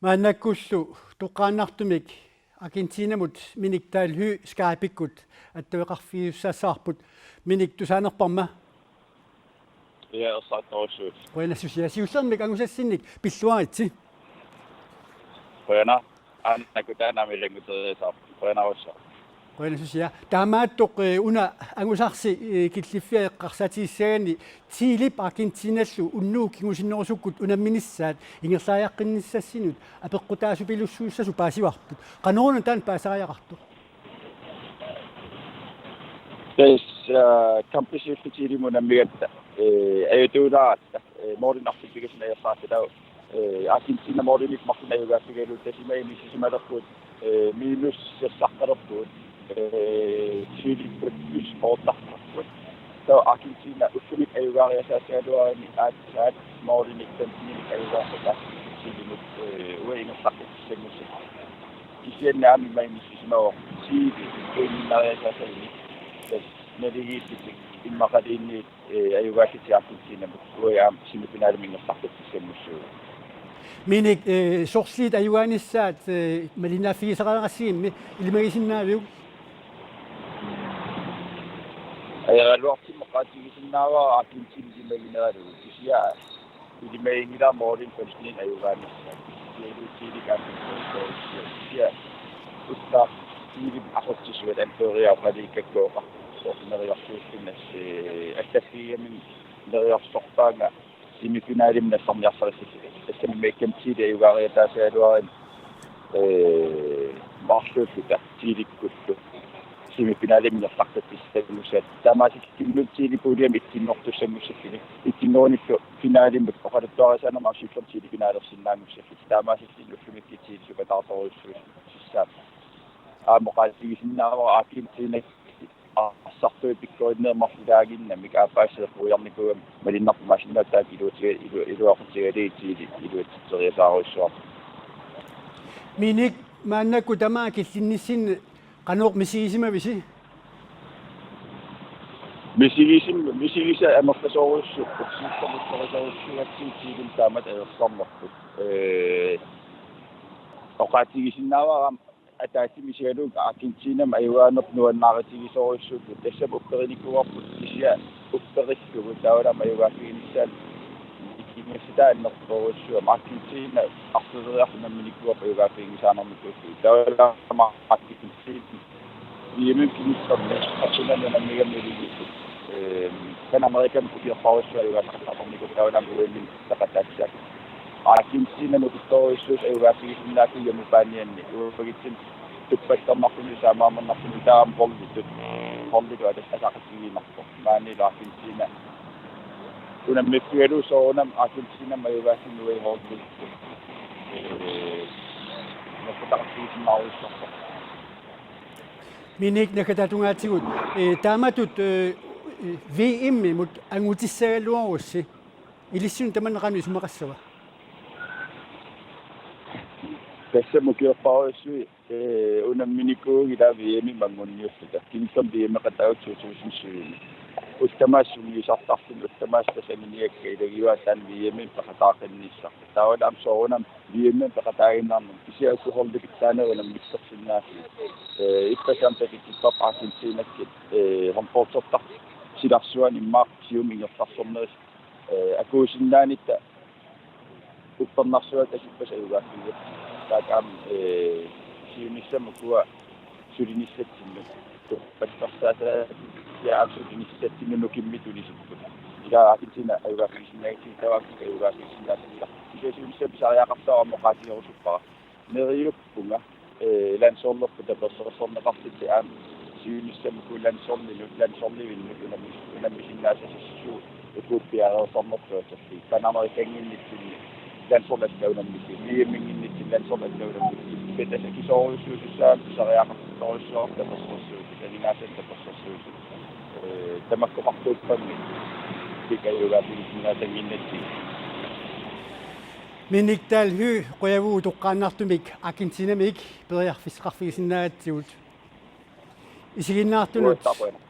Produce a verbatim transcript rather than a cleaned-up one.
Maannakkullu toqqaannartumik Argentinamut Minik Dahl Høegh Skype-ikkut attaveqarfigisussaassavarput. Minik, tusaanerparma? Ja, ersarissorujussuit. Qujanassusia. Siullermik angusassinnik pilluaritsi. Qujanaq. Aana nakutaanami ilannguteriasaarpoq. Qujanarsuaq. Qujanassusia. Taamaattoq, eh, una angusarsi, eh, killiffia eqqarsaatigissagaanni Chilep Argentinallu unnugu kingusinnerusukkut unamminissaat ingerlariaqqinnissassinut apeqqutaasupilussuussasoq paasivarput. Qanoruna taanna paasariaqartoq? Tassa, eh, kampisiullu Chilemut unammigatta, eh, ajutuulaaratta, eh, målinik arfineq-pingasunut ajorsaratta, taava, eh, Argentina målinik marlunnik ajugaaffigalugu, tassa imaappoq inissisimalerpugut, eh, minus seksogtredive, eh, Chile plus otteogtredive. Taava Argentina ullumikkut ajugaariasaasagaluaruni aatsaat målinik femteninik ajugaassasoq Chilemut, eh, uagut ingerlaqqissanngussasoq. Kisianni aamma ima inissisimavoq Chile uinninnariasaasaguni, tassa naligiillutik immaqaluunniit, eh, ajugaallutik Argentinamut, uagut aamma semifinalemi ingerlaqqissanngussaagut. Minik, eh, sorliit ajugaanissaat, eh, malinnaaffigisariaqassigimmi, ilimagisinnaaviuk? Ajoraluartumik oqaatigisinnaavara Argentina ilimagineralugu, kisianni ilimaginngilara målinik femteninik ajugaanissaat. Kisianni Chile kampisiullu, kisianni ullaaq Chilep aqutsisuat anføreriat oqaluukkakku oqarpoq, soorlu neriorsuulluni, eh, allaffigigaminni neriorsorpaanga semifinalimi nassarniarsarissalluni. Tassami imaappoq Chile ajugaariataasagaluaruni, eh, marluulluta Chilekkut semifinalimi ingerlaqqissanngussaagut. Taamaasillutik Chile puljemi ittunngortussanngussaalluni. Ittunngorunikku finalimut oqaluttuarisaanermi aamma siullermik Chile finalersinnaanngussaalluni. Taamaasillutik ullumikkut Chile supataartorujussuussaaq. Aamma oqaatigisinnaavara Argentina arsartui pikkorinneq marlulaaginnamik aappaassaat eqquiarnikuugami malinnaappoq, malinnaappoq taakku iluatiga-, ilu-, iluaqutigalugit Chile iluatsitseriasaarujussuarput. Minik, maannakkut tamaat killinnissinni qanoq misigisimavisi? Misigisim-, misigisat amerlasoorujussuupput, siullermik amerlasoorujussuugatsigu Chilemut taamatut ajorsarnerput. Ee, oqaatigisinnaavara aamma ataatsimik isigalugu Argentinamut ajugaanerput nuannaarutigisorujussuupput, tassami upperinikuuarput, kisianni upperikkukku taavalu aamma ajugaaffiginissaat ikinngussitaa annertoorujussuuvoq. Argentina arferiarluni unamminikuuarput ajugaaffiginngisaannarnikuullugit. Taavalu aamma Argentina V M-imi kinissamni akunani unammigamik iligipput. Ehm, Pan Americanimut ukiorparujussuaq ajugaasaqattaartarnikuupput, taavalu aamma V M-imi peqataassaapput. Argentinamut ukiorparujussuaq ajugaaffigisinnaagaluarput hjemmebaneanni. Uagutsinnut tuppattarnarluni, saammaammarnarluni, taava aamma holditut. Holditut atas-, ataqatigiinnarpoq. Maanilu Argentina unammiffigalugu soorunami Argentinamut ajugaassinnaagami holditut. Ee, nassataqartigisinnaarujussuarpoq. Minik, naggataata tungaatigut, eh, taamatut, eh, V M-imut angutissagaluarussi, ilissinnut tamanna qanoq isumaqassava? Tassami ukiorparujussuit, eh, unamminikuugatta V M-imut anguniarluta. Kiinsormi V M-eqataavugut to tusind syv-imi. Ullut tamaasa sungiusartarluni, ullut tamaasa tassani anguniakka, ilagivaat taanna V M-imut peqataaqqinnissaa. Taavalu aamma soorunami V M-imut peqataaginnarmat, kisianni uku holdit pitsaanerit unammissorsinnaasut. Eh, ippassaq aamma takutikkippara Argentinakkut, eh, håndboldertartut silarsuarmi immaqa siumut ingerlaarsornerisa, eh, akuusinnaanitta uppernarsuaq tassa ippassaq ajugaaffigigatta. Taakku aamma, eh, siunissami ukua sulinissatsinnut. Tuppassarsaataa, ja, aamma sulinissatsinnut nukimmittut unisipput. Ila Argentina ajugaaffigisinnaagatsigu, taava aamma ajugaaffigisinnaasarput. Kisianni siunissami pisariaqartoq aamma oqaatigerusuppara. Neriuppunga, eh, landsholderput tapersersorneqarlutik aamma siunissami uku landsholdinut, landsholdivinnut unammis-, unammisinnaasassasoq uku piareersarnerput atorlugit. Pan Americannginnitsinni landsholdit allat unammisut, V M-innginnitsinni landsholdit allat unammisut. Kisianni tassa akisoorujussuusussaammat pisariaqartorujussuarmik tapersersuisut, aningaasanik tapersersuisut. Eh, tamakkoqartuuppanngillat, ajugaaffigisinnaasannginnatsigu. Minik Dahl Høegh, qujavugut toqqaannartumik Argentinamik periarfissaqarfigisinnaagatsigut. Isiginnaartunut. Uattaaq qujanaq.